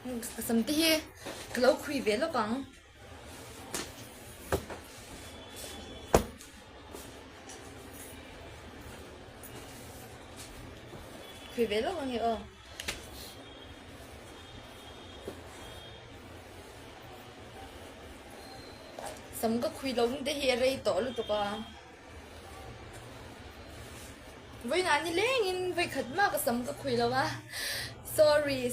Ka sam te hi ka lo khui ve lawk ang. Khui ve lawk ang e aw. Sam ka khui lo te hi a rei tawh lutuk a. Vawiinah ni lengin vawikhat mah ka sam ka khui lo a. Sorry.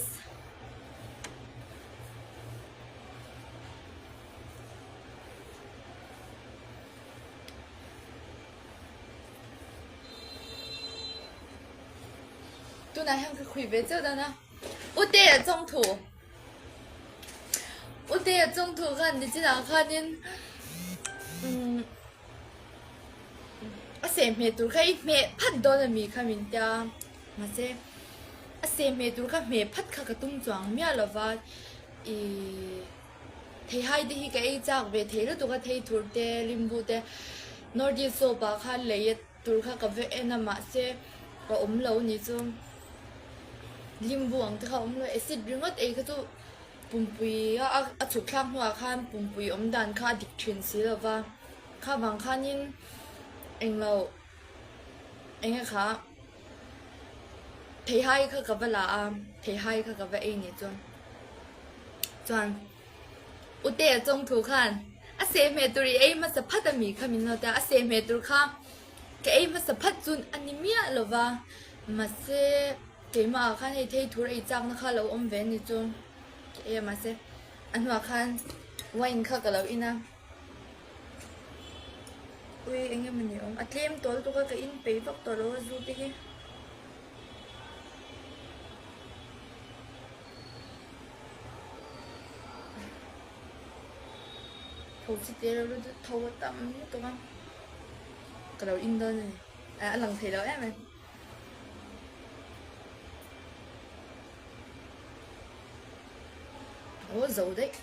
Tunah hian ka khui ve chauh dan a. Ute a chawng thu. Ute a chawng thu khan nichinah khanin umm a seh hmeh tur kha i hmeh phat dawn a mi kha min tia mahse a seh hmeh tur kha hmeh phat kha ka tum chuang miah lova ihh theihai te hi ka ei chak ve thei lutuk a thei thur te limbu te north east soap ah khan lei a tur kha ka ve en a mahse a awm lo ni chu limbu ang te kha a awm lo acid ringawt ei kha chu pumpui a a chhuk thlak hnuah khan pumpui awm dan kha a dik thin si lo va kha vang khanin englo eng nge kha theihai kha ka va la a theihai kha ka va ei ni chu chuan ute a chawng thu khan a seh hmeh tur i ei hmasa phat a mi kha min lo tia a seh hmeh tur kha ka ei hmasa phat chu a ni miah lo va mahse keimah ah khan hei thei thur ei chak na kha a lo awm ve a ni chu ka ei a mahse a hnuah khan wine kha ka lo in a. Ui eng emaw ni awm a tlem tawl tuk a ka in peih vak tawh lo a zu te hi. Tho chi te lo lut tho a tam lutuk a ka lo in dawn a ni a lang thei lo em em. Aw zo daih.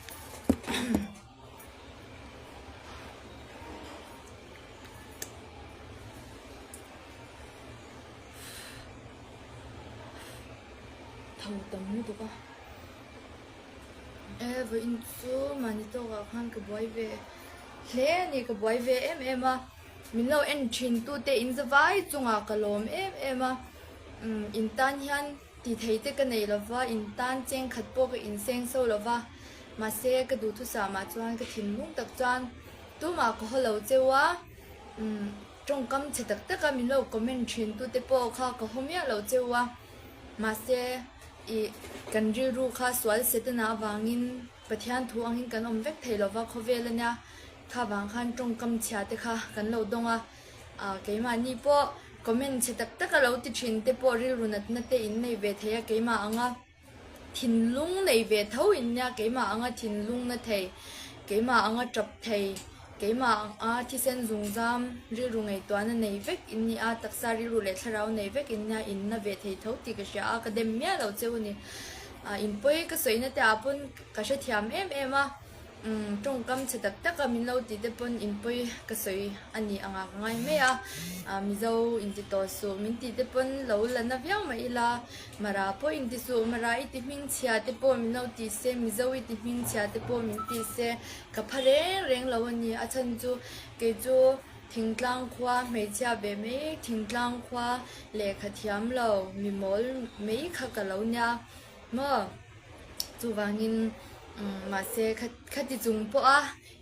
Tho tam lutuk a e vawiin chu mahni tawkah khan ka buai ve hle a ni ka buai ve em em a min lo en thin tute in za vai chungah ka lawm em em a umm in tan hian Ti thei te ka nei lova, in tan cheng khat pawh ka inseng so lova, mahse ka duhthusam ah chuan ka thinlung tak chuan tumah ka haw lo cheu a, umm tawngkam chhe tak tak a min lo comment thin tu te pawh kha ka haw miah lo cheu a, mahse ih kan rilru kha sual setana avangin Pathian thu angin kan awm vek thei lova khawvel ania, kha vang khan tawngkam chhia te kha kan lo dawng a. Ah keimahni pawh comment chhe tak tak a lo ti thin te pawh rilru natna te in nei ve thei a keimah anga thinlung nei ve tho in nia keimah anga thinlung na thei keimah anga tap thei keimah anga thisen zungzam rilru ngaihtuahna nei vek in ni a taksa rilru leh thlarau nei vek in nia in na ve thei tho tih ka hria a ka dem miah lo cheu a ni ah in pawi ka sawina te ah pawn ka hrethiam em em a. Umm tawngkam chhe tak tak a min lo tih te pawn in pawi ka sawi a ni ang a ka ngai mai a, ah Mizo in ti tawh suh min tih te pawn lo la na viau mai ila, Mara pawh in ti suh Mara i ti hming chhia te pawh min lo ti se Mizo i ti hming chhia te pawh min ti se ka pha reng reng lo a ni a chhan chu kei chu thingtlang khua hmeichhia ve mai thingtlang khua lehkha thiam lo mi mawl mai kha ka lo nia maw. Chuvangin mahse khati chung pawha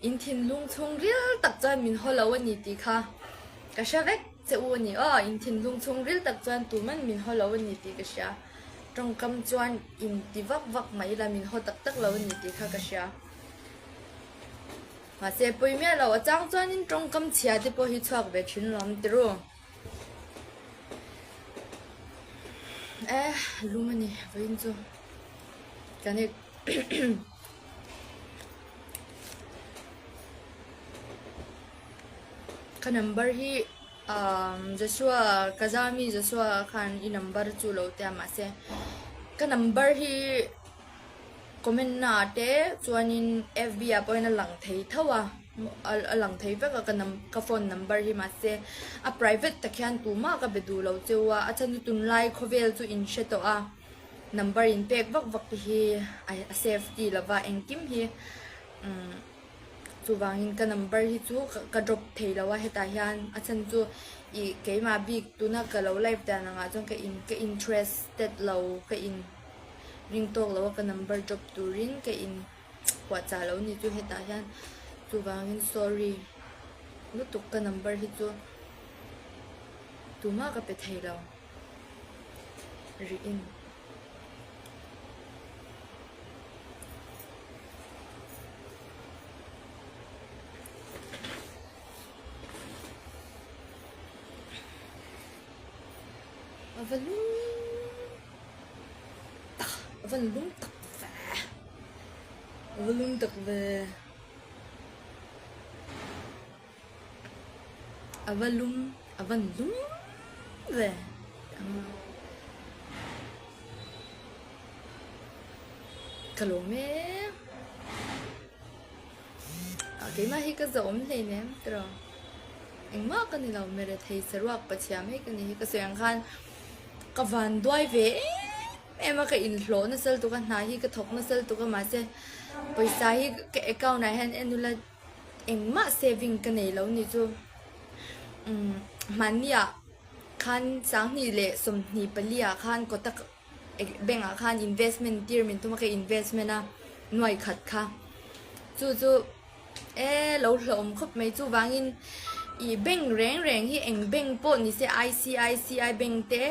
in thinlung chhung ril tak chuan min haw lo a ni tih kha ka hre vek che u a ni aw. In thinlung chhung ril tak chuan tuman min haw lo a ni tih ka hria. Tawngkam chuan in ti vak vak mai ila min haw tak tak lo a ni tih kha ka hria. Mahse pawi miah lo a chang chuanin tawngkam chhia te pawh hi chhuak ve thin lo ang tiru. Eh lum a ni vawiin chu kan i ka number hi ah Joshua Kazami Joshua khan i number chu lo tia mahse ka number hi Comment na ah te chuanin fb ah pawhin a lang thei tho a a lang thei vek a ka num ka phone number hi mahse a private tak hian tumah ka be duh lo cheu a a chhan chu tunlai khawvel chu in hre tawh a. Number in pek vak vak te hi a safety lova engkim hi umm chuvangin ka number hi chu ka drop thei lo a hetah hian a chhan chu ih keimah bik tuna ka lo live dan angah chuan ka in ka interested lo ka in ring tawk lo a ka number drop turin ka in puahchah lo ni chu hetah hian chuvangin sorry lutuk ka number hi chu tumah ka pe thei lo. Rih in. A va lum tak a va lum tak ve a va lum tak ve. A va lum a van lum ve ka lawm e a keimah hi ka zawm hleinem tiraw engmah ka ni lo mirethei saruak pathiam hei ka ni hi ka sawi ang khan ka van duai ve em em a ka inhlawh nasa lutuk a hna hi ka thawk nasa lutuk a mahse pawisa hi ka account ah hian en ula Engmah saving ka nei lo ni chu. Umm hmanniah khan 20 leh 24 ah khan Kotak bank ah khan investment tir min tum a ka investment a nuai khat kha. Chu chu e lo hlawm khawp mai chuvangin ih bank reng reng hi eng bank pawh ni se ICICI bank te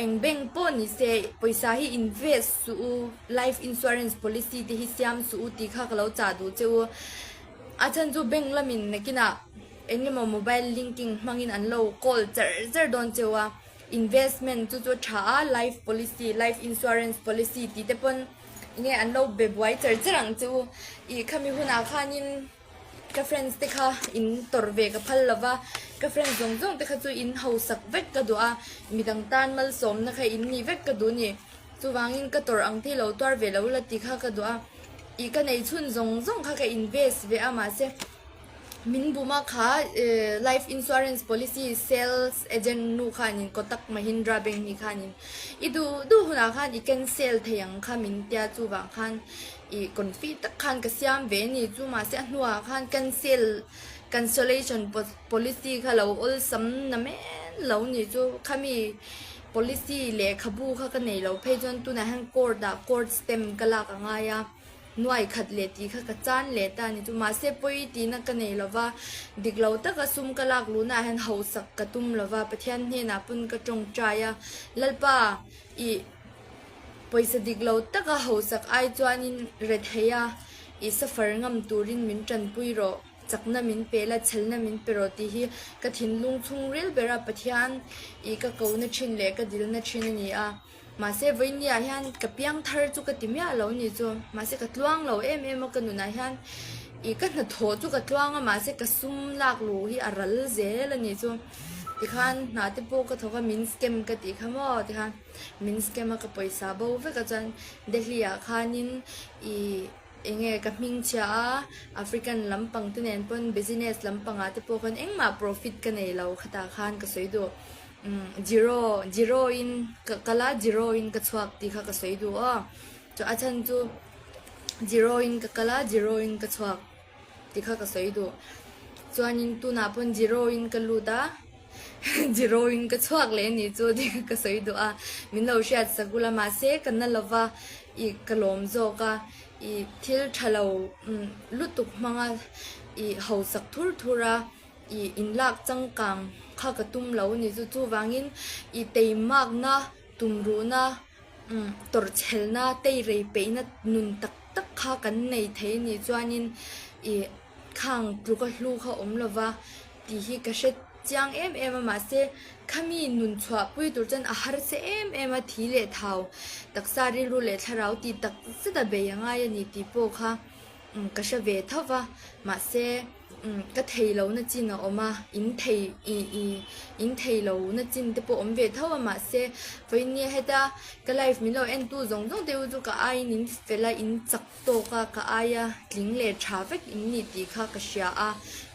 Eng bank pawh ni se, pawisa hi invest suh u, life insurance policy te hi siam suh u tih kha ka lo chah duh che u. A chhan chu bank lamin nakinah eng emaw mobile linking hmangin an lo call char char dawn che u a, investment chu chu a tha a, life policy, life insurance policy tih te pawn enge an lo be buai char char ang che u. Ih khami hunah khanin. Ka friends te kha in tawrh ve ka phal lova, ka friends zawng zawng te kha chu in hausak vek ka duh a, midang tan malsawmna kha in nih vek ka duh ni. Chuvangin ka tawrh ang thei lo tuar ve lo la ti kha ka duh a, ih ka nei chhun zawng zawng kha ka invest ve a mahse min bum a kha life insurance policy sales agent nu khanin Kotak Mahindra bank ni khanin i duh duh hunah khan i cancel thei ang kha min tia chuvang khan Ih confi tak khan ka siam ve ni chu mahse a hnuah khan cancel cancellation policy kha lo awlsam na men lo ni chu khami policy lehkhabu kha ka nei lo phei chuan tunah hian court ah court stamp ka lak a ngai a nuai khat leh tih kha ka chan leh ta ni chu mahse pawi tihna ka nei lova dik lo taka sum ka lak luhnaah hian hausak ka tum lova Pathian hnenah pawn ka tawngtai a Lalpa ih. Pawisa dik lo taka hausak ai chuanin rethei a, i safar ngam turin min tanpui rawh, chakna min pe la, chhelna min pe rawh tih hi ka thinlung chhungril bera Pathian i ka kohna thin leh ka dilna thin a ni a. Mahse vawinia hian ka piang thar chu ka ti miah lo ni chu. Mahse ka tluang lo em em a ka nunah hian i ka hnathawh chu ka tluang a mahse ka sum lak luh hi a ral zel a ni chu. Tikhan hna te pawh ka thawk a min scam ka tih kha maw tikhan. Min scam a ka pawisa bo vek a chuan Delhi ah khanin ih enge ka hming chhia a African lampang te nen pawn business lampang ah te pawh khan engmah profit ka nei lo khatah khan ka sawi duh umm zero zero in ka kal a zero in ka chhuak tih kha ka sawi duh aw chu a chhan chu zero in ka kal a zero in ka chhuak. Ti kha ka sawi duh. Chuanin tunah pawn zero in ka lut a, zero in ka chhuak leh a nih chu ti kha ka sawi duh a. Min lo hriat sak ula mahse ka na lova ih ka lawm zawk a, ih thil tha lo lutuk hmanga ih hausak thur thur a, ih inlak changkang kha ka tum lo a nih chu. Chuvangin ih teimakna tumruhna tawrhchhelna teirei peihna nun tak tak kha kan nei thei a nih chuanin ih khang tluka hlu kha awm lova tih hi ka hre chiang em em a mahse khami nun chhuah pui tur chuan a harsa em em a thi leh thau taksa rilru leh thlarau tih tak zet a bei a ngai a ni tih pawh kha ka hre ve tho va mahse. Ka thei lo na chin a awm a, in thei ih ih in thei lo na chin te pawh awm ve tho a mahse vawinia heta ka life min lo en tu zawng zawng te u chu ka aiin in fel a in chak tawk a ka aia tling leh tha vek in ni tih kha ka hria a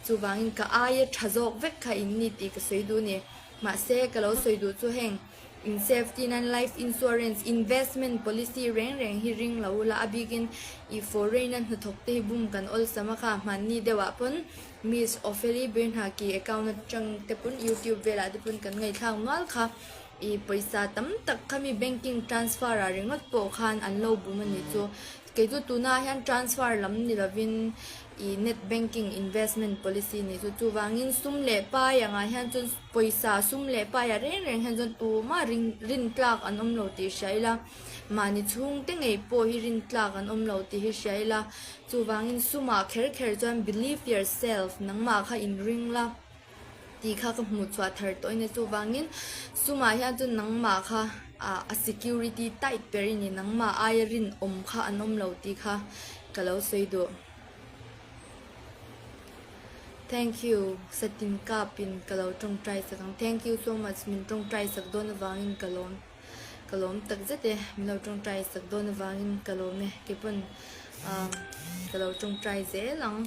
chuvangin ka aia tha zawk vek kha in ni tih ka sawi duh a ni mahse ka lo sawi duh chu heng. In safety nan life insurance, investment policy reng reng hi ring lo ula, a bikin i foreign a hnathawk te hi bum kan awlsam a kha, hmanni deuh ah pawn Miss Opheli Birnhaki account atang te pawn YouTube velah te pawn kan ngaihthlak nual kha, i pawisa tam tak kha mi banking transfer ah ringawt pawh khan an lo bum a nih chu. Kei chu tunah hian transfer lam ni lovin i net banking investment policy nih chu chuvangin sum leh pai angah hian chuan pawisa sum leh paiah reng reng hian chuan tumah ring rin tlak an awm lo tih hria ila mahni chhungte ngei pawh hi rin tlak an awm lo tih hi hria ila chuvangin sumah kher kher chuan believe yourself nangmah kha inring la. Tih kha ka hmuh chhuah thar tawh in a chuvangin sumah hian chuan nangmah kha ah a security tight ber i ni nangmah aia rinawm kha an awm lo tih kha ka lo sawi duh. Thank you Satin kap in ka lo tawngtai sak ang thank you so much min tawngtai sak dawn avangin ka lawm ka lawm tak zet e min lo tawngtai sak dawn avangin ka lawm e keipawn ah ka lo tawngtai zel ang.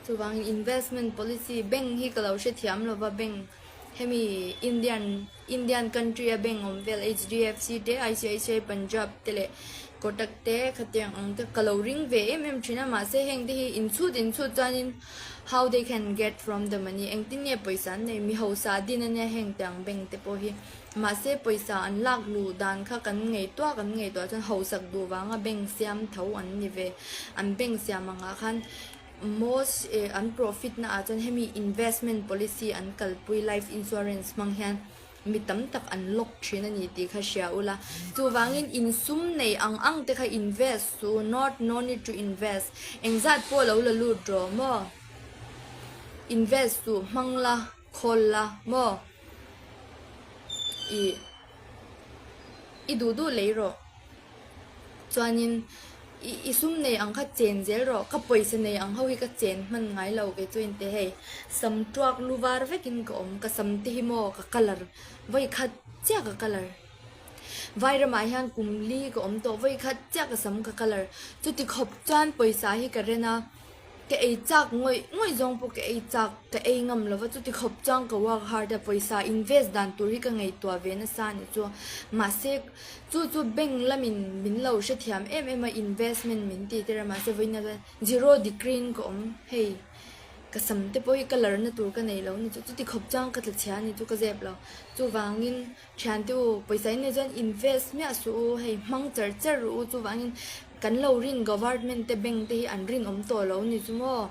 Chuvangin investment policy bank hi ka lo hrethiam lova bank hemi Indian Indian country a bank awm vel H_D_F_C te I_C_I_C_I Punjab te leh Kotak te khatiang ang te ka lo ring ve em em thin a mahse heng te hi inchhut inchhut chuanin how they can get from the money engtin nge pawisa an nei mi hausa din ania heng te ang bank te pawh hi. Mahse pawisa an lak luh dan kha kan ngaihtuah kan ngaihtuah chuan hausak duh vanga bank siam tho an ni ve. An bank siam angah khan most eh an profit na ah chuan hemi investment policy an kalpui life insurance hmang hian mi tam tak an lock thin a ni tih kha hria ula. Chuvangin insum nei ang ang te kha invest su not no need to invest engzat pawh lo la lut rawh maw invest suh hmang la. Khawl la maw? I i duh duh lei rawh. Chuanin i i sum nei ang kha chen zel rawh. Ka pawisa nei ang ho hi ka chen hman ngai lo kei chu inte hei. Sam tuak lu var vekin ka awm. Ka sam te hi maw ka colour vawi khat chiah ka colour. Vai ramah hian kum li ka awm tawh vawi khat chiah ka sam ka colour. Chuti khawp chuan pawisa hi ka ren a. Ka ei chak ngawih ngawih zawng pawh ka ei chak, ka ei ngam lova chuti khawp chuan ka work hard a, pawisa invest dan tur hi ka ngaihtuah ve nasa a ni chu. Mahse chu chu bank lamin min lo hrethiam em em a investment min tih tir a mahse vawiin ah chuan zero degree in ka awm hei ka sam te pawh hi colour na tur ka nei lo ni chu chuti khawp chuan ka tla chhia a ni chu ka zep lo. Chuvangin Thiante u, pawisa in nei chuan invest miah suh u, hei hmang char char rawh u, chuvangin kan lo rin government te bank te hi an rinawm tawh lo ni chu maw,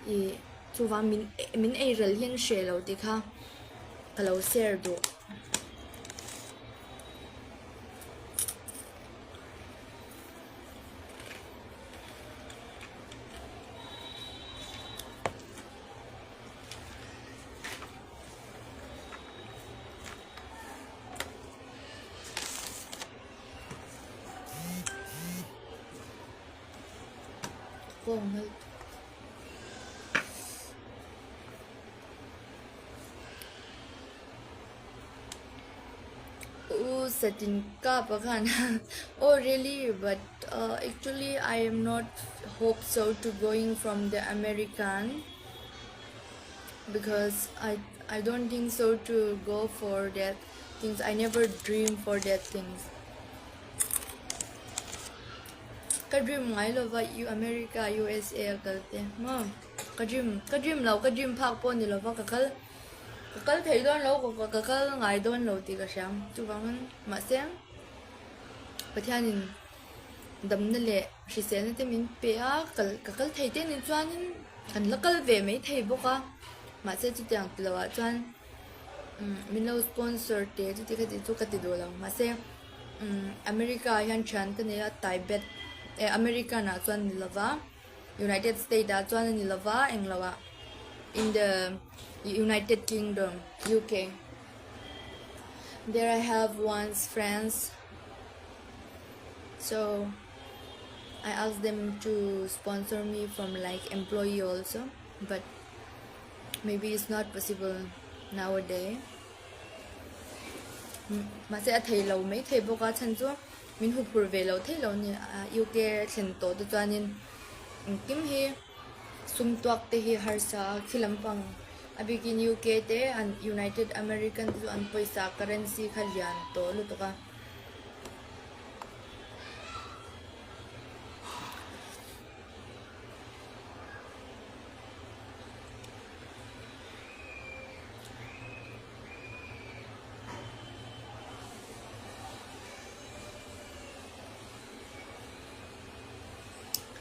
ih chuvang min min ei ral hi an hreh lo tih kha ka lo share duh. U satin kap a khan oh really but actually I am not hope so to going from the American because I I don't think so to go for that things I never dream for that things ka dream ngai lova U America USA a kal te maw ka dream ka dream lo ka dream phak pawh ni lova ka kal ka kal thei dawn lo ka ka kal ngai dawn lo tih ka hria chuvangin mahse Pathianin damna leh hriselna te min pe a kal ka kal thei te ni chuanin kan la kal ve mai thei bawk a mahse chutiang ti loh ah chuan umm min lo sponsor teh chuti kha tih chu ka ti duh lo mahse umm America ah hian thian ka nei a Tibet eh American ah chuan ni lova United State ah chuan a ni lova englo ah in the United Kingdom U_K there I have one's friends. So I ask them to sponsor me from like employee also but maybe it's not possible nowadays mahse a thei lo mai thei bawk a chhan chu min hu phur ve lo thei lo a ni a U_K thlen tawh te chuanin engkim hi sum tuak te hi harsa a khi lampang. A bikin UK te an United American te chu an pawisa currency kha lian tawh lutuk a.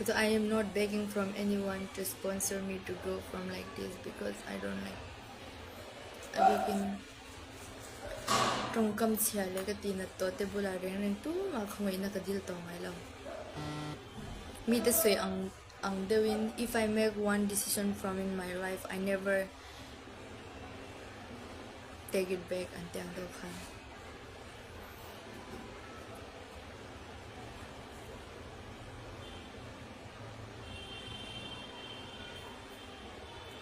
So I am not begging from anyone to sponsor me to go from like this because I don't like a bikin tawngkam chhia leh ka tih nat tawh te bulah reng reng tumah khawngaihna ka dil tawh ngai lo. Mite sawi ang ang deuhin if I make one decision from in my life I never take it back an ti ang deuh khan.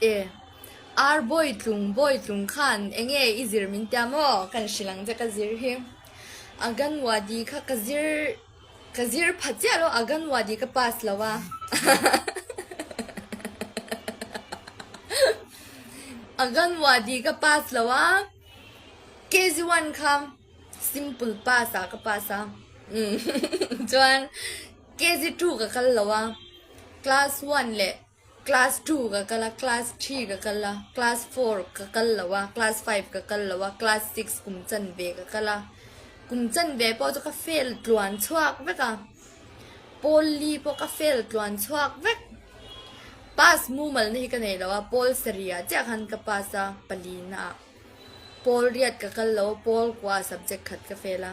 E, ar bawitlung bawitlung khan enge i zir min tia maw? Kan hrilh ang che ka zir hi. Anganwadi kha ka zir ka zir pha chiah lo Anganwadi ka pass lo a. Anganwadi ka pass lo a. KG one kha simple pass ah ka pass a chuan KG two ka kal lo a class one leh class two ka kal a class three ka kal a class four ka kal lo a class five ka kal lo a class six kum chanve ka kal a kum chanve pawh chu ka fail tluan chhuak vek a pawl li pawh ka fail tluan chhuak vek pass mumal na hi ka nei lo a pawl sarih ah chiah khan ka pass a pali na ah. Pawl riat ka kal lo, pawl kua subject khat ka fail a,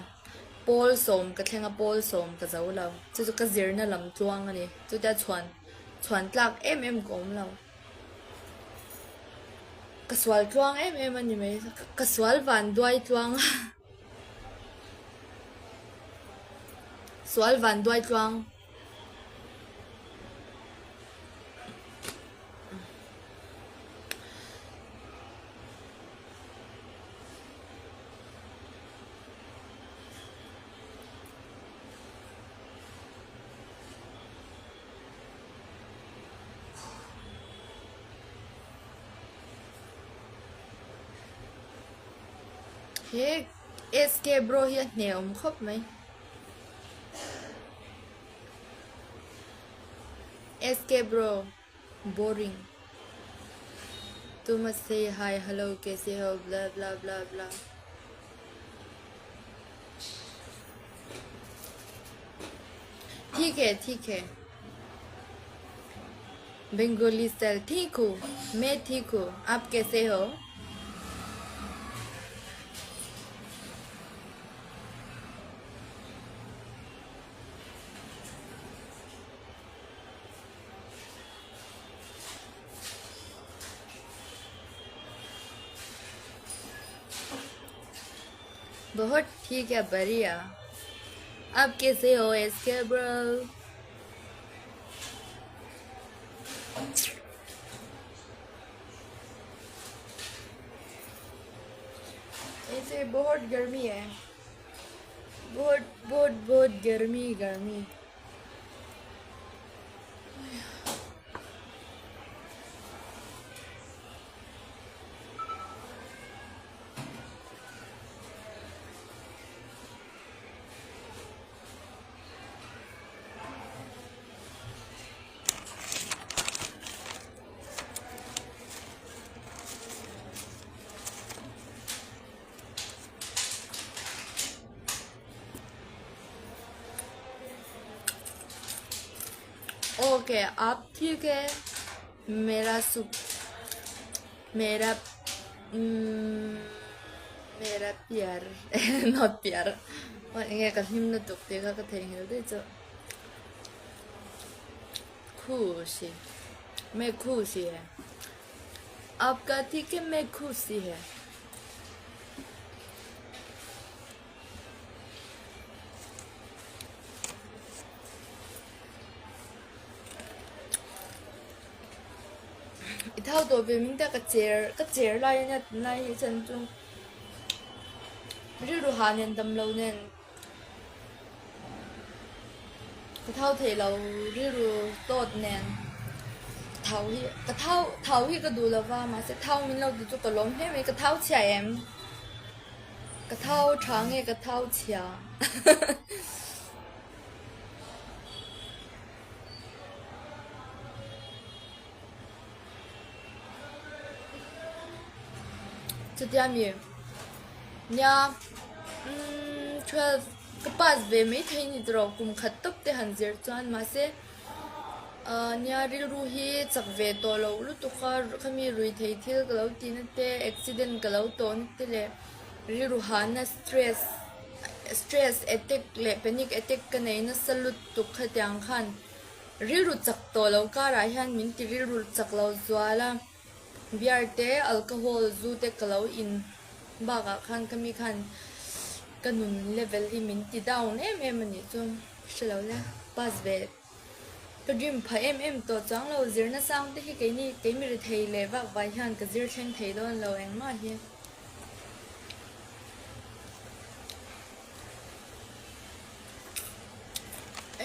pawl sawm ka thleng a, pawl sawm ka zo lo. Chu chu ka zirna lam tluang a ni. Chutia chhuan chhuan tlak em em ka awm lo. Ka sual tluang em em a ni mai. Ka sual van duai tluang a. Sual van duai tluang. He SK bro hi a hne awm khawp mai. SK bro boring too much say hi hello kaise ho bla bla bla bla ठीक है ठीक है बंगाली style ठीक हूँ मैं ठीक हूँ आप कैसे हो बहुत ठीक है बढ़िया आप कैसे हो एसके ब्रो ऐसे बहुत गर्मी है बहुत बहुत बहुत गर्मी गर्मी ओके आप ठीक है मेरा सुख मेरा मेरा प्यार not प्यार enge ka hlim lutuk tih kha ka theihnghilh daih chu khushi मैं खुशी है आपका ठीक है मैं खुशी है I thau tawh ve min ta ka cher ka cher lai ania tunlai hi chan chu rilru ha nen dam lo nen ka thau thei lo rilru tawt nen. thau hi ka thau thau hi ka duh lova mahse thau min lo ti chu ka lawm hle mai ka thau chhia em ka thau tha nge ka thau chhia Chutia mi nia umm 12 ka pass ve mai thei ni tawh kum khat tawp te han zir chuan mahse ah nia rilru hi chak ve tawh loh lutuk a khami rui thei thil ka lo tih na te accident ka lo tawh na te leh rilru hahna stress stress attack leh panic attack ka nei nasa lutuk khatiang khan. Rilru chak tawh lo karah hian min ti rilru chak lo zual a, beer te, alcohol, zu te ka lo in bakah khan ka mi khan ka nun level hi min ti down em em a nih chu hre lo le, pass ve ka dream pha em em tawh chuang lo, zirna sang te hi keini keimi ri thei leh vak vai hian ka zir thleng thei dawn lo engmah hi.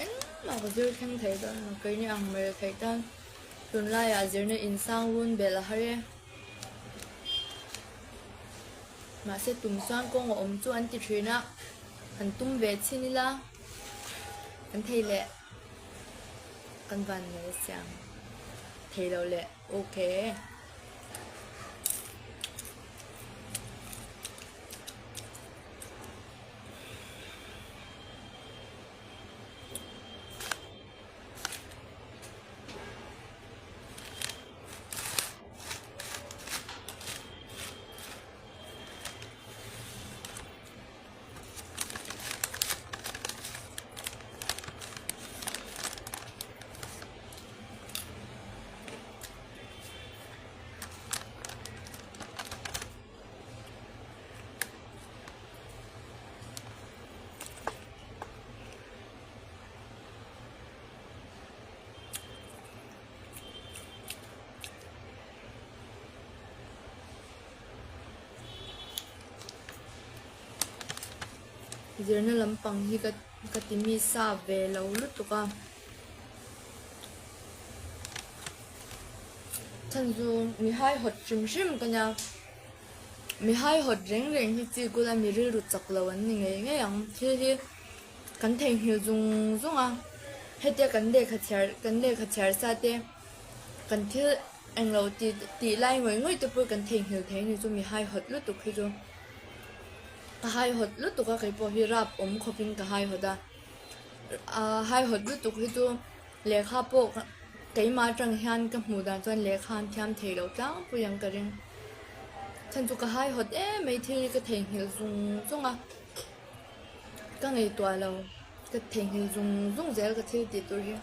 Engmah ka zir thleng thei dawn lo, keini ang mai theih tan tunlaiah zirna insang run belh a har e. Mahse tum chuan kawng a awm chu an ti thin a, han tum ve chhin ila kan thei leh kan van nei a siam thei lo leh okay. Zirna lampang hi ka ka ti mi sa ve lo lutuk a. Chhan chu mi haihawt hrim hrim ka nia. Mi haihawt reng reng hi chi kula mi rilru chak lo an ni ngei ngei ang. Thil hi kan theihnghilh zung zung a, hetia kan lehkha chhiar kan lehkha chhiar sa te kan thil englo tih tih lai ngawih ngawih te pawh kan theihnghilh thei a ni chu mi haihawt lutuk hi chu. Ka haihawt lutuk a keipawh hi rap awm khawpin ka haihawt a, ah haihawt lutuk hi chu. Lehkha pawh keimah atang hian ka hmuh dan chuan lehkha an thiam thei lo tlangpui ang ka ring. Chhan chu ka haihawt em mai thil hi ka theihnghilh zung zung a, ka ngaihtuah lo, ka theihnghilh zung zung zel ka thil tih tur hi.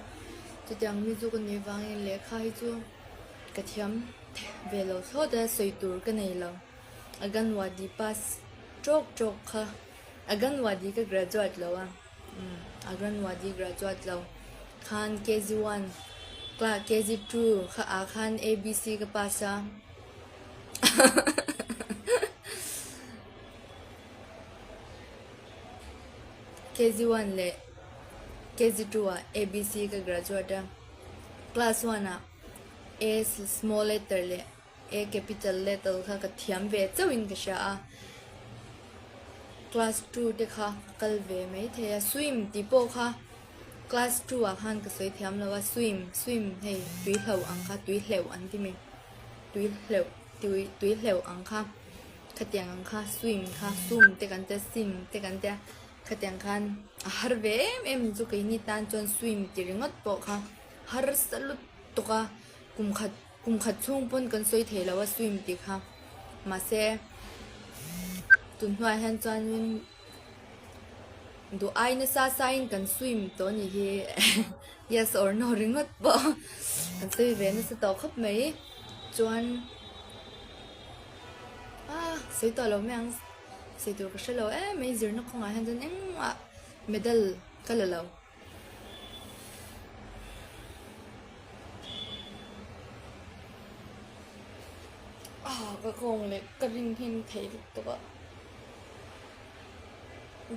Chutiang mi chu ka nih vangin lehkha hi chu ka thiam ve lo thlawt a, sawi tur ka nei lo. Anganwadi pass tawk tawk kha Anganwadi ka graduate lo a. Anganwadi graduate lo khan KG 1 KG 2 kha ah khan ABC ka pass a KG 1 leh KG 2 ah ABC ka graduate a class 1 ah A small letter leh A capital letter kha ka thiam ve chauhin ka hria a, class 2 te kha ka kal ve mai thei a, swim tih pawh kha class 2 ah khan ka sawi thiam lo a, swim swim hei tui hlauh ang kha tui hleuh an ti mai tui hleuh tui tui hleuh ang kha khatiang ang kha swim kha sum te kan tia sim te kan tia khatiang khan a har ve em em chu keini tan chuan swim tih ringawt pawh kha harsa lutuk a kum khat. Kum khat chhung pawn kan sawi thei lo a swim tih kha mahse tun hnuaiah hian chuanin duh ai nasa sain kan swim tawh a nih hi yes or no ringawt pawh kan sawi ve nasa tawh khawp mai chuan ah sawi tawh lo mai ang sawi tur ka hre lo em mai zirna kawngah hian chuan engmah medal ka la lo. Ah ka kawng leh ka ring hin thei lutuk a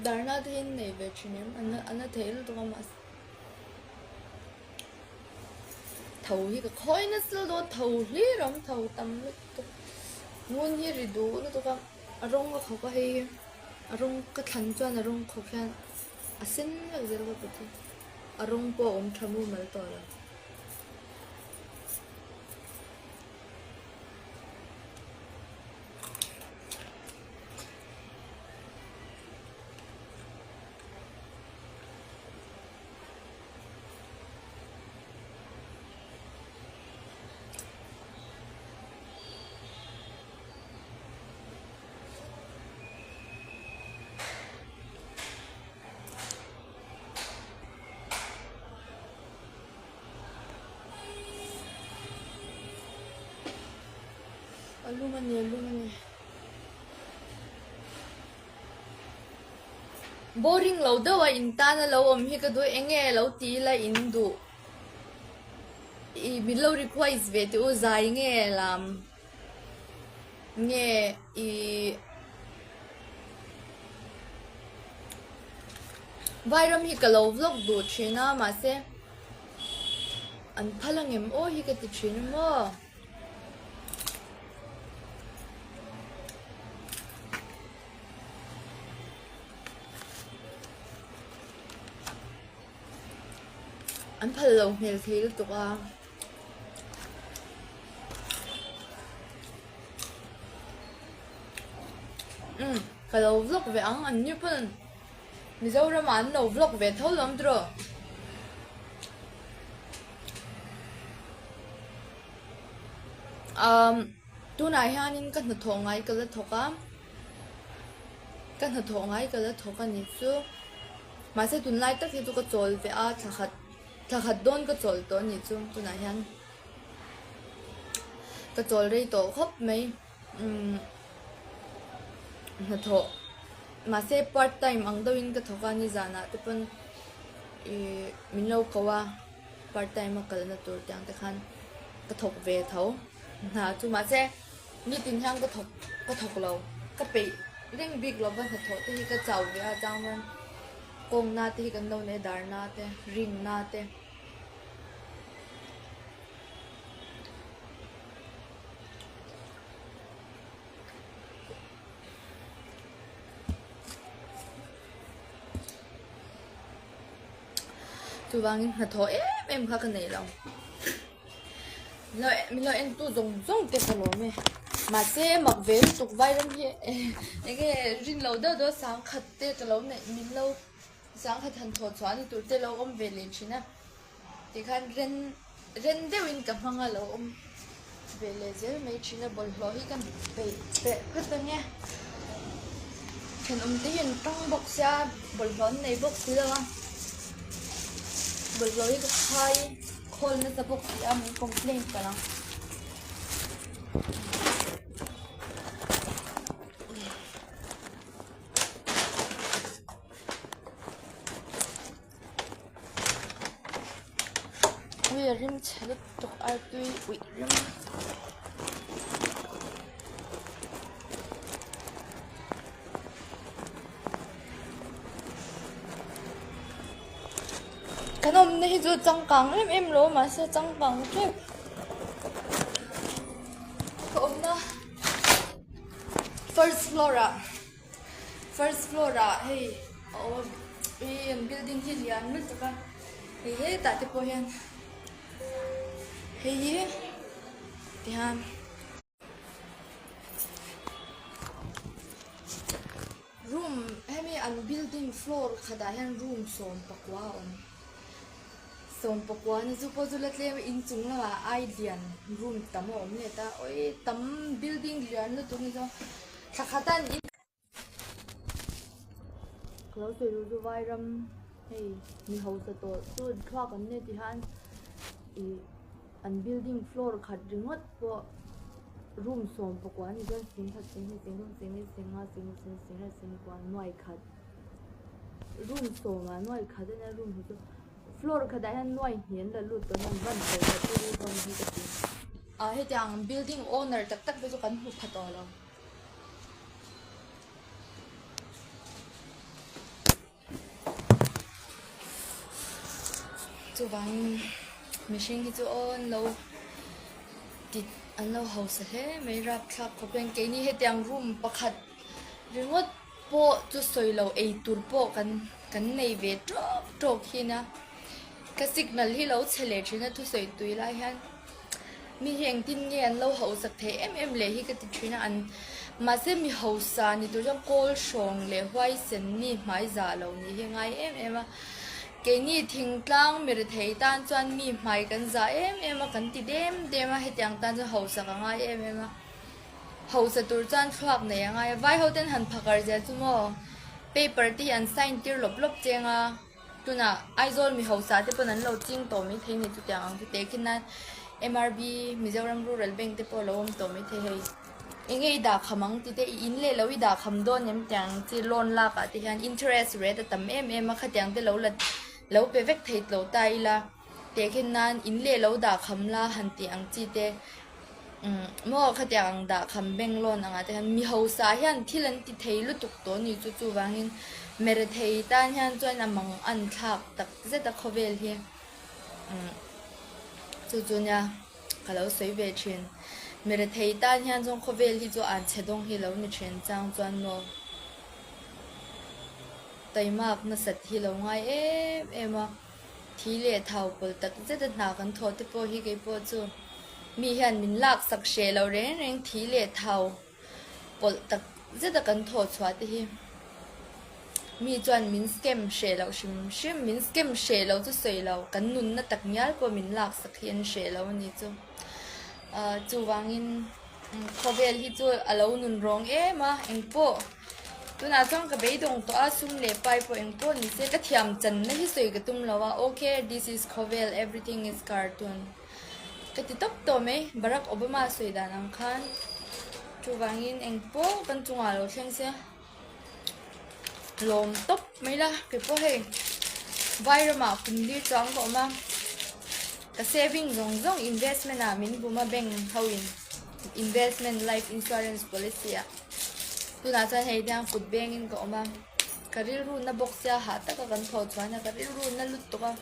darna te hi an nei ve thin em an an la thei lutuk a mahse. Tho hi ka khawi nasa dawn tho hlir a awm tho tam lutuk ngun hi ri duh lutuk a a rawng a khawk a hei hi a rawng ka thlan chuan a rawng khawk hian a sen vek zel ka kut hi a rawng pawh a awm tha mumal tawh lo. A lum a ni a lum a ni. Boring lo deuh a in tan a lo awm hi ka duh eng nge lo ti ila in duh ih min lo request ve teh u zai nge lam nge ih Vairam hi ka lo vlog duh thin a mahse an phal angem aw hi ka ti thin a maw. An phal lo hmel thei lutuk a. Umm ka lo vlog ve ang an ni pawn Mizoram ah an lo vlog ve tho lawm tiraw. Umm tunah hianin ka hnathawh ngai ka la thawk a ka hnathawh ngai ka la thawk a nih chu mahse tunlai tak hi chu ka chawl ve a thla khat thla khat dawn ka chawl tawh a nih chu tunah hian ka chawl rei tawh khawp mai umm hnathawh mahse part time ang deuhin ka thawk a nizanah te pawn ihh min lo ko a. Part time a kalna tur te ang te khan ka thawk ve tho hna chu mahse nitin hian ka thawk ka thawk lo ka peih reng bik lova hnathawh te hi ka chau ve a chang chuan kawngna te hi kan lo nei a darna te rinna te. Chuvangin hnathawh em em kha ka nei lo. Min lo en tu zawng zawng te ka lawm e. Mahse mak ve lutuk vairam hi enge rin lo deuh deuh sangkhat te ka lo neih min lo sangkhat han thawh chhuah a ni tur te lo awm ve leh thin a. Tikhan ren ren deuhin ka hmang a lo awm ve leh zel mai thin a bawlhhlawh hi ka peih peh phawt ang e thenawm te hi an tang bawk sia bawlhhlawh an nei bawk si lo a bawlhhlawh hi ka khai khawl nasa bawk si a min complaint palh ang. Ui a rim chhe lutuk artui uih rim. Kan awmna hi chu changkang em em lo mahse changkang tep ka awmna first floor ah. First floor ah hei a awm a ih an building hi lian lutuk a hei hetah te pawh hian hei hi tihian room hemi an building floor khatah hian room 11 a awm. 11 na chu pawh chu la tlem a inchung lamah ai lian room tam a awm leh ta awii tam building lian lutuk hi chuan thla khat a an in ka lo sawi duh chu vairam hei mi hausa tawh chu thluak an nei tih hian ih an building floor khat ringawt pawh room 11 a ni chuan 10 10 10 10 10 10 10 10 10 nuai khat. Room sawmah nuai khat a nia room hi chu floor khatah hian nuai hnih an la lut tawh hian van ho khat chu ru hlawm hi ka ti. Ah hetiang building owner tak tak te chu kan hmu pha tawh lo. Chuvangin. Mihring hi chu aw an lo ti an lo hausa hle mai rapthlak khawp hian keini hetiang room pakhat ringawt pawh chu sawi lo ei tur pawh kan kan nei ve tawk tawk hin a ka signal hi lo chhe leh thin a thusawi tui lai hian mi hi engtin nge an lo hausak theih em em leh hi ka ti thin a an mahse mi hausa ni tur chuan kawl hrawng leh huaisen mi hmai zah lo nih hi a ngai em em a. Keini thingtlang mirethei tan chuan mi hmai kan zah em em a, kan ti dem dem a, hetiang tan chuan hausa ka ngai em em a. Hausa tur chuan thluak nei a ngai a, vai ho ten han phakar zel chu maw paper te hi an sign tir lawp lawp cheng a, tunah Aizawl mi hausa te pawn an lo ching tawh maithei ni chutiang ang chu tehkhin nan MRB Mizoram Rural Bank te pawh a lo awm tawh maithei hei. Enge i dah kham ang tite i in leh lo i dah kham dawn em tiang chi loan lak ah te hian interest rate a tam em em a khatiang te lo la lo pe vek thei tlo ta ila tehkhin nan in leh lo dah kham la han tih ang chi te umm maw khatiang ang dah kham bank loan ang ah te hian mi hausa hian thil an ti thei lutuk tawh a ni chu chuvangin merethei tan hian chuan a mang an thlak tak zet a khawvel hi umm chu chu nia. Ka lo sawi ve thin. Mi rethei tan hian chuan khawvel hi chu an chhe dawng hi lo ni thin chang chuan maw taimak nasat hi lo ngai em em a, thi leh thau pawlh tak zet a hna kan thawh te pawh hi kei pawh chu mi hian min lak sak hreh lo reng reng thi leh thau pawlh tak zet a kan thawh chhuah te hi mi chuan min scam hreh loh hrim hrim min scam hreh loh chu sawi lo kan nunna tak ngial pawh min lak sak hi an hreh lo a ni chu ah chuvangin khawvel hi chu a lo nun rawng em a engpawh tunah chuan ka beidawng tawh a sum leh pai pawh engpawh ni se ka thiam channa hi sawi ka tum lo a okay this is khawvel everything is cartoon. Ka ti tawp tawh mai, Barack Obama sawi dan ang khan chuvangin eng pawh kan chungah lo thleng se lawm tawp mai la, kei pawh hei vai ramah kum li chuang ka awm a, ka saving zawng zawng investment ah min bum a bank ho in investment life insurance policy ah tunah chuan hei hian kut bengin ka awm a, ka rilru na bawk sia hah taka kan thawh chuan a ka rilru na lutuk a.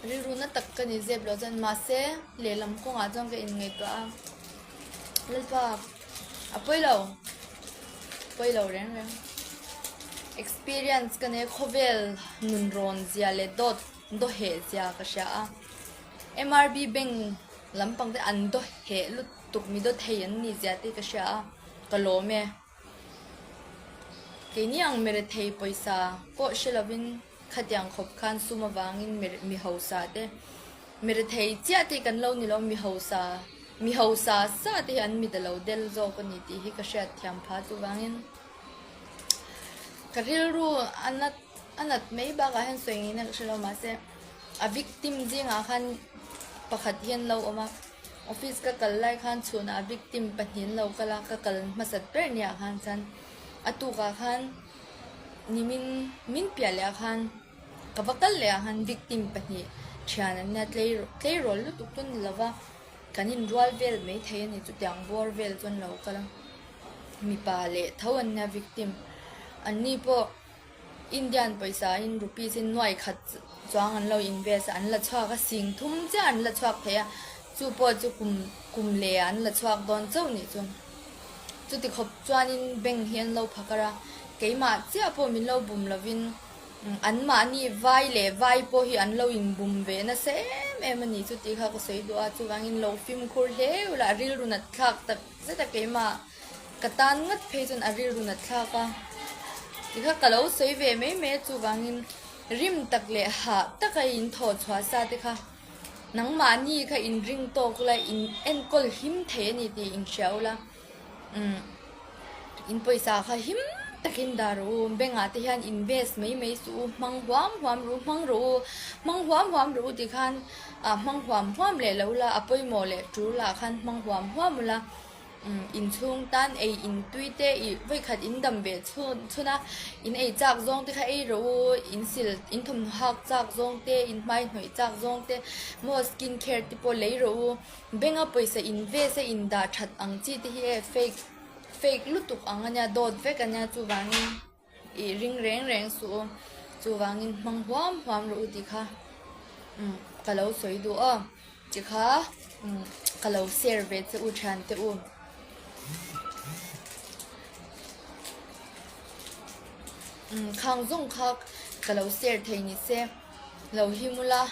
Rilru na tak ka ni zep loh chuan mahse lehlam kawngah chuan ka inngaihtuah a, Lalpa a pawi lo, pawi lo reng reng. Experience ka nei khawvel nun rawn zia leh dawt dawheh zia ka hria a, MRB bank lampang te an dawheh lutuk mi dawthei an nih zia te ka hria a, ka lawm e. Keini ang mirethei pawisa pawh hre lovin. Khatiang khawp khan sum avangin mi hausa te, mi rethei chiah te hi kan lo ni lo, mi hausa, mi hausa sa te hi an mit a lo del zawk a ni tih hi ka hriat thiam pha chuvangin ka rilru a nat a nat mai bakah hian sawi ngei na ka hre lo mahse a victim zingah khan pakhat hi an lo awm a, office ka kal lai khan chhunah a victim pahnih an lo kal a, ka kal hmasat ber niah khan chuan a tukah khan. Nimin min piah leh ah khan ka va kal leh ah khan victim pahnih thian an nia tlei tleirawl lutuk chu a ni lova kan inrual vel maithei a ni chutiang bawr vel chu an lo kal a mipa leh tho an nia victim an ni pawh Indian pawisa in rupees in nuai khat chuang an lo invest a an la chhuak a sing thum chiah an la chhuak thei a chu pawh chu kum kum leh ah an la chhuak dawn chauh nih chu. Chuti khawp chuanin bank hi an lo phakar a, keimah chiah pawh min lo bum lovin anmahni vai leh vai pawh hi an lo inbum ve nasa em em a ni chu tih kha ka sawi duh a, chuvangin lo fimkhur hle ula a rilru nat thlak tak zet a keimah ka tan ngat phei chuan a rilru nat thlak a tih kha ka lo sawi ve mai mai a chuvangin rim tak leh hah taka in thawh chhuah sa te kha. Nangmahni kha in ring tawk ula, in enkawl him thei a ni tih in hria ula, umm in pawisa kha him takin dah rawh u, bank ah te hian invest mai mai suh u, hmang huam huam rawh u, hmang rawh u, hmang huam huam rawh u tih khan ah hmang huam huam leh lo ula, a pawimawh leh tul ah khan hmang huam huam ula. Inchhung tan ei in tui te ih vawikhat in dam ve chhun chhun a, in ei chak zawng te kha ei rawh u, in sil in thawmhnaw hak chak zawng te, in hmai hnawih chak zawng te maw skin care te pawh lei rawh u, bank a pawisa in vest a in dah that ang chi te hi e fake fake lutuk ang a nia dawt vek a nia chuvangin ih ring reng reng suh u chuvangin hmang huam huam rawh u tih kha umm. ka lo sawi duh aw tikha ka lo share ve che u thian te u. Khang zawng kha ka lo share thei ni se lo him ula.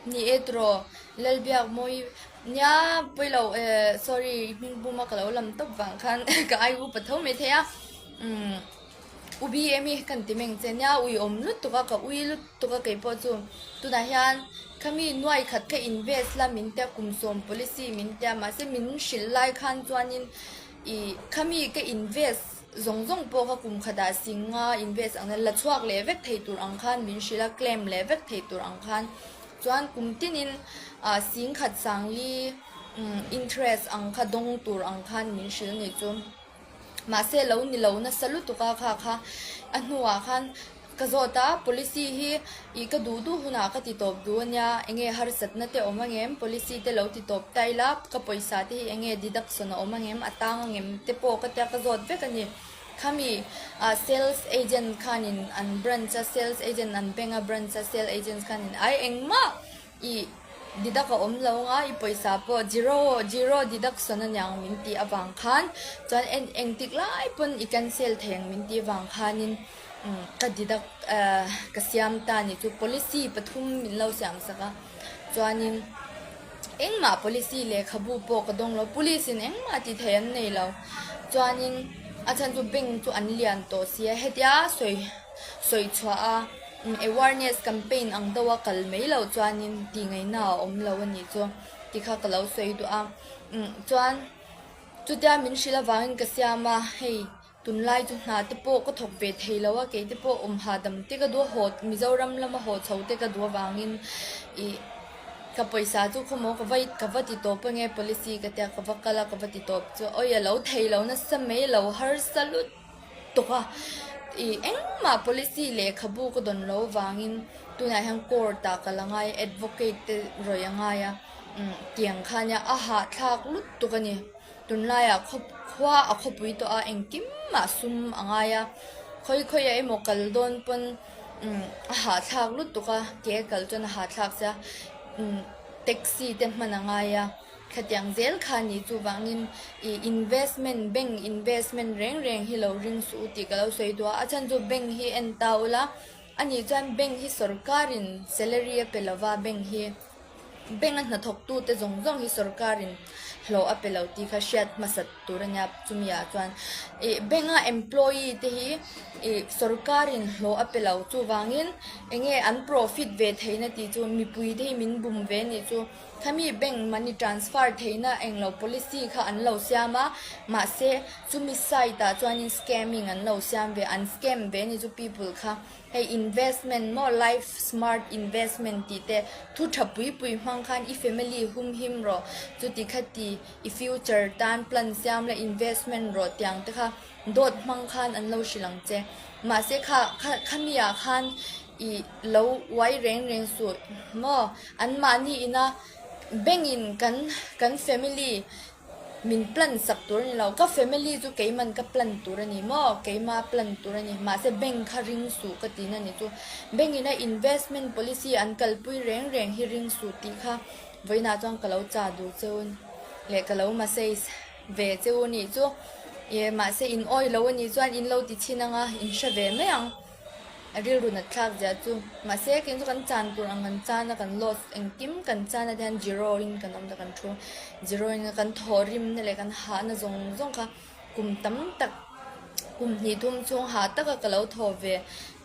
Ni e tiraw Lalbiakmawi nia pawilo eh sorry i hming puma ka lo lam tawp vang khan ka ai upa tho mai thei a umm u BM hi kan ti meng che nia ui awm lutuk a ka ui lutuk a keipawh chu tunah hian khami nuai khat kha invest la min tia kum sawm policy min tia mahse min hrilh lai khan chuanin ih khami ka invest Zawng zawng pawh kha kum khatah singa invest ang la chhuak leh vek thei tur ang khan min hrilh a, claim leh vek thei tur ang khan chuan kum tinin ah sing khat sangli interest ang kha dawng tur ang khan min hrilh a nih chu. Mahse lo ni lo nasa lutuk a kha kha a hnuah khan Ka zawt a, policy hi ih ka duh duh hunah ka ti tawp duh ania, enge harsatna te awm angem, policy te lo ti tawp ta ila, ka pawisa te hi enge deduction a awm angem, a tang angem te pawh ka tia ka zawt vek a ni. Khami ah sales agent khanin an branch a sales agent an bank a branch a sales agent khanin ai engmah ih deduct a awm lo anga i pawisa pawh zero zero deduction a niang min tih avang khan chuan en engtik lai pawn i cancel thei ang min tih avang khanin Ka deduct ka siam ta ni chu policy pathum min lo siam sak a chuanin engmah policy lehkhabu pawh ka dawng lo police in engmah tih theih an nei lo chuanin a chhan chu bank chu an lian tawh sia hetia sawi sawi chhuah a awareness campaign ang deuh a kal mai loh chuanin tih ngaihna a awm lo a nih chu tikha ka lo sawi duh a chuan chutia min hrilh avangin ka siam a hei. Tunlai chu hna te pawh ka thawk ve thei lo a, kei te pawh awm hahdam te ka duh a, haw Mizoram lama haw chho te ka duh avangin ih ka pawisa chu khawmaw ka va ka va ti tawp ange policy ka tia ka va kal a ka va ti tawp chu awi a lo thei lo nasa mai a lo harsa lutuk a ih engmah policy lehkhabu ka dawn lo avangin tunah hian court ah ka la ngai a advocate te rawih a ngai a umm tiang kha nia a hahthlak lutuk a ni. Tunlaiah khaw khua a khawpui tawh a engkim mah sum a ngai a khawi khawiah emaw kal dawn pawn umm a hahthlak lutuk a ke a kal chuan a hahthlak sia umm taxi te hman a ngai a khatiang zel kha a ni chuvangin ih investment bank investment reng reng hi lo ring suh u tih ka lo sawi duh a a chhan chu bank hi en ta ula ani chuan bank hi sawrkarin salary a pe lova bank hi. Bank a hnathawktute zawng zawng hi sorkarin hlawh a pe lo tih kha hriat hmasat tur a nia chumi ah chuan ih bank a employee te hi ih sorkarin hlawh a pe lo chuvangin eng nge an profit ve theihna tih chu mipui te hi min bum ve a nih chu khami bank money transfer theihna englo policy kha an lo siam a mahse chumi side ah chuanin scamming an lo siam ve an scam ve a nih chu people kha. Hei investment maw life smart investment tih te thu tha pui pui hmang khan i family hum him rawh chuti kha ti i future tan plan siam la investment rawh tiang te kha dawt hmang khan an lo hrilh ang che mahse kha kha khami ah khan i lo uai reng reng suh maw an mahni ina bank in kan kan family Min plan sak tur a ni lo. Ka family chu keiman ka plan tur a ni maw? Keima plan tur a ni. Mahse bank kha ring suh ka tihna ni chu. Bank ina investment policy an kalpui reng reng hi ring suh tih kha vawiinah chuan ka lo cha duh cheu leh ka lo message ve cheu a nih chu. Ih mahse in awi lo a nih chuan in lo ti chhin anga in hre ve mai ang. A rilru nat thlak zia chu. Mahse keng chu kan chan tur ang kan chan a kan loss engkim kan chan a tihian zero in kan awm ta kan thu zero in kan thawh rimna leh kan hahna zawng zawng kha kum tam tak kum hnih thum chhung hah taka ka lo thaw ve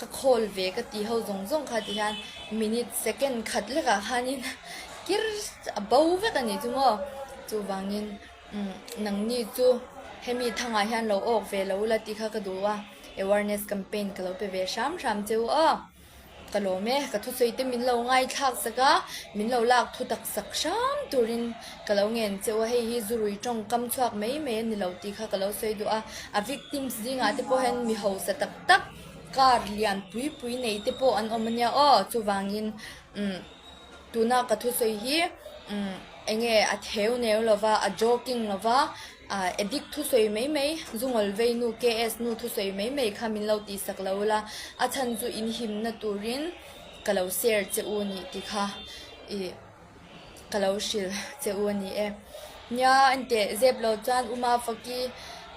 ka khawl ve ka tih ho zawng zawng kha tihian minute second khat lekah khanin kir a bo vek a nih chu maw chuvangin umm nangni chu hemi thangah hian lo awk ve lo ula tih kha ka duh a. Awareness campaign ka lo pe ve hram hram che u aw. Ka lawm e, ka thusawi te min lo ngaithlak sak a, min lo lak thu tak sak hram turin ka lo ngen che u a, hei hi zurui tawngkam chhuak mai mai a ni lo tih kha ka lo sawi duh a, a victims zingah te pawh hian mi hausa tak tak car lian pui pui nei te pawh an awm a nia aw, chuvangin umm tuna ka thusawi hi umm. Enge a theu neu lova, a joking lova, ah addict thusawi mai mai, zungawl vei nu KS nu thusawi mai mai kha min lo tihsak lo ula, a chhan chu in himna turin ka lo share che u nih tih kha ih ka lo hrilh che u a ni e. Nia enteh zep lo chuan Uma Faki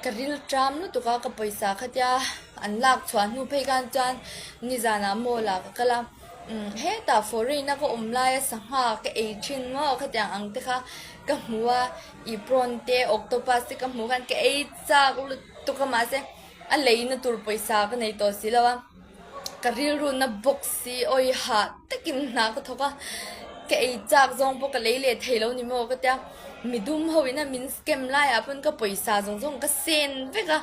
ka ril ṭam lutuk a, ka pawisa khatia an lak chhuah hnu phei khan chuan nizanah mall ah ka kal a. Umm hetah foreign a ka awm laia sangha ka ei thin maw khatiang ang te kha ka hmu a ih prawn te octopus te ka hmuh khan ka ei chak lutuk a mahse a leina tur pawisa ka nei tawh si lo a ka rilru na bawk si awi hah takin hna ka thawk a ka ei chak zawng pawh ka lei leh thei lo ni maw ka tia midum ho ina min scam laiah pawn ka pawisa zawng zawng ka sen vek a.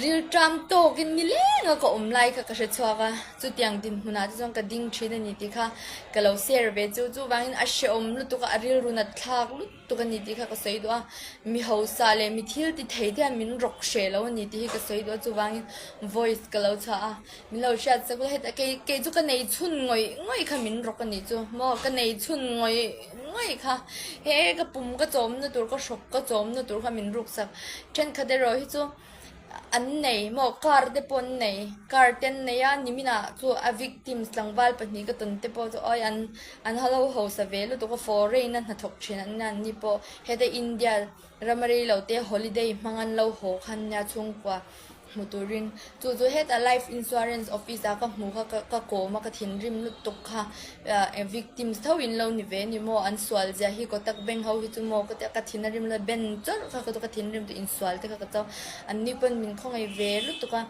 Rilṭam tawkin ni lenga ka awm lai kha ka hre chhuak a, chutiang dinhmunah te chuan ka ding ṭhin a ni tih kha ka lo share ve chu. Chuvangin a hrehawm lutuk a, a rilru nat thlak lutuk a ni tih kha ka sawi duh a, mi hausa leh mi thil ti thei te hian min rawk hreh lo a ni tih hi ka sawi duh a, chuvangin voice ka lo chhuah a, min lo hriat sak la heta kei kei chu ka nei chhun ngawih ngawih kha min rawk a nih chu maw ka nei chhun ngawih ngawih kha he ka pum ka chawmna tur ka hrawk ka chawmna tur kha min ruk sak thenkhat erawh hi chu. An nei maw car te pawh an nei car te an nei a niminah chu a victims tlangval pahnih ka tawn te pawh chu awi an an lo hausa ve lutuk a foreign a hnathawk thin an nia an ni pawh heta India rama reilo te holiday hmang an lo haw khan nia chhungkua hmu turin chu chu heta life insurance office ah ka hmu kha ka ka kawm a ka thinrim lutuk kha ah victims tho in lo ni ve ni maw an sual zia hi Kotak bank ho hi chu maw ka tia ka thin a rim la ben chawrh kha ka thinrim tu insual te kha ka chau an ni pawn min khawngaih ve lutuk a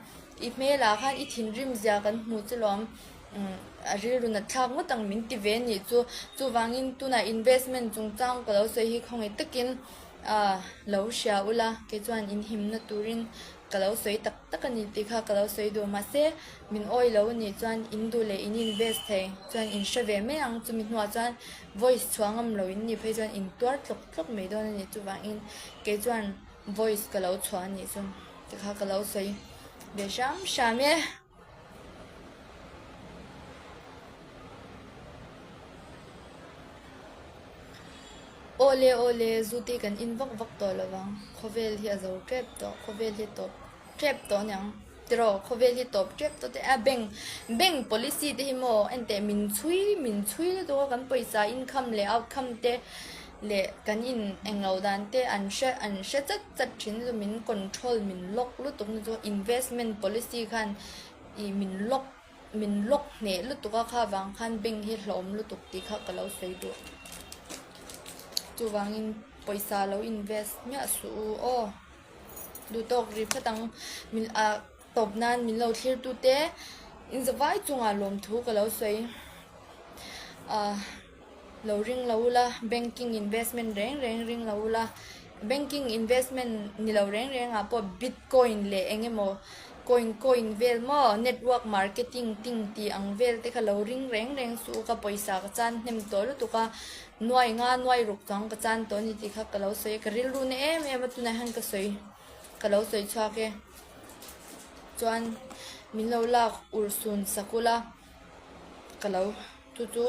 i hmel ah khan i thinrim zia kan hmu chu lawm umm a rilru nat thlak ngawt ang min ti ve nih chu chuvangin tunah investment chungchang ka lo sawi hi khawngaih takin ah lo hria ula kei chuan inhimna turin Ka lo sawi tak tak a ni tih kha ka lo sawi duh. Mahse, min awi lo a nih chuan in duh leh in invest thei chuan in hre ve mai ang. Chumi hnuah chuan voice chhuah ngam lo in nih phei chuan in tuar tlawk tlawk mai dawn a ni. Chuvangin kei chuan voice ka lo chhuah a nih chu tih kha ka lo sawi ve hram hram e. Awle awle zu te kan in vak vak tawh lo vang khawvel hi a zo tep tawh khawvel hi a tawp tep tawh aniang tiraw khawvel hi tawp tep tawh te a bank bank policy te hi maw enteh min chhui min chhui lutuk a kan pawisa income leh outcome te leh kan in englo dan te an hre an hre chat chat thin chu min control min lock lutuk na chu investment policy khan ih min lock min lock hneh lutuk a kha vang khan bank hi hlawm lutuk tih kha ka lo sawi duh chuvangin pawisa lo invest miah suh u aw duhtawk ri phawt ang min ah tawp nan min lo thlir tu te in zavai chungah lawmthu ka lo sawi ah. Lo ring lo ula, banking investment reng reng ring lo ula, banking investment ni lo reng reng ah pawh bitcoin leh eng emaw coin coin vel maw network marketing ting tih ang vel te kha lo ring reng reng suh u ka pawisa ka chan hnem tawh lutuk a, nuai nga nuai ruk chuang ka chan tawh a ni tih kha ka lo sawi a, ka rilru na em em a tunah hian ka sawi ka lo sawi chhuak e chuan min lo lak urhsun sak ula ka lo. Chu chu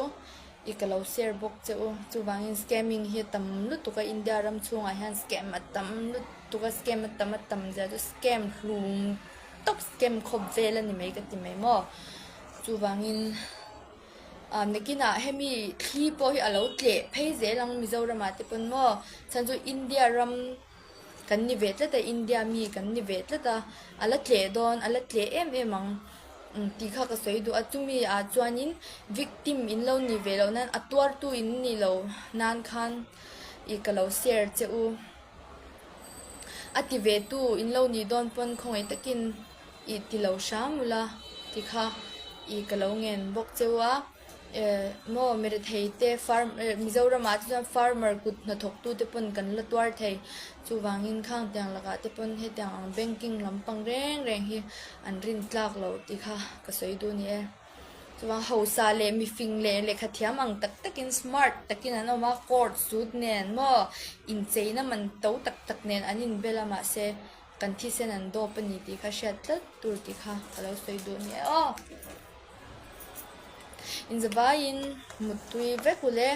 i ka lo share bawk che u. Chuvangin scamming hi a tam lutuk a, India ram chhungah hian scam a tam lutuk a, scam a tam a tam zia chu scam hlum tawp scam khawp vel a ni mai ka ti mai maw. Chuvangin ah nakinah hemi thli pawh hi a lo tleh phei zel ang Mizoramah te pawn maw. Chhan chu India ram Kan ni ve tlat a, India mi kan ni ve tlat a, a la tleh dawn, a la tleh em em ang tih kha ka sawi duh a, chumi ah chuanin victim in lo nih ve loh nan a tuartu in nih loh nan khan ih ka lo share che u. A ti ve tu in lo nih dawn pawn khawngaih takin ih ti lo hram ula tih kha ih ka lo ngen bawk che u a. Eh maw mirethei te farm eh Mizoram ah te chuan farmer kut hnathawk tu te pawn kan la tuar thei chuvangin khang tiang lakah te pawn hetiang ang banking lampang reng reng hi an rin tlak loh tih kha ka sawi duh a ni e. Chuvang hausa leh mifing leh lehkha thiam ang tak takin smart takin an awm a court suit nen maw incheina man to tak tak nen an inbel a mahse kan thisen an dawp a ni tih kha hriat tlat tur tih kha ka lo sawi duh a ni e aw. Inzavaiin muttui vek ule.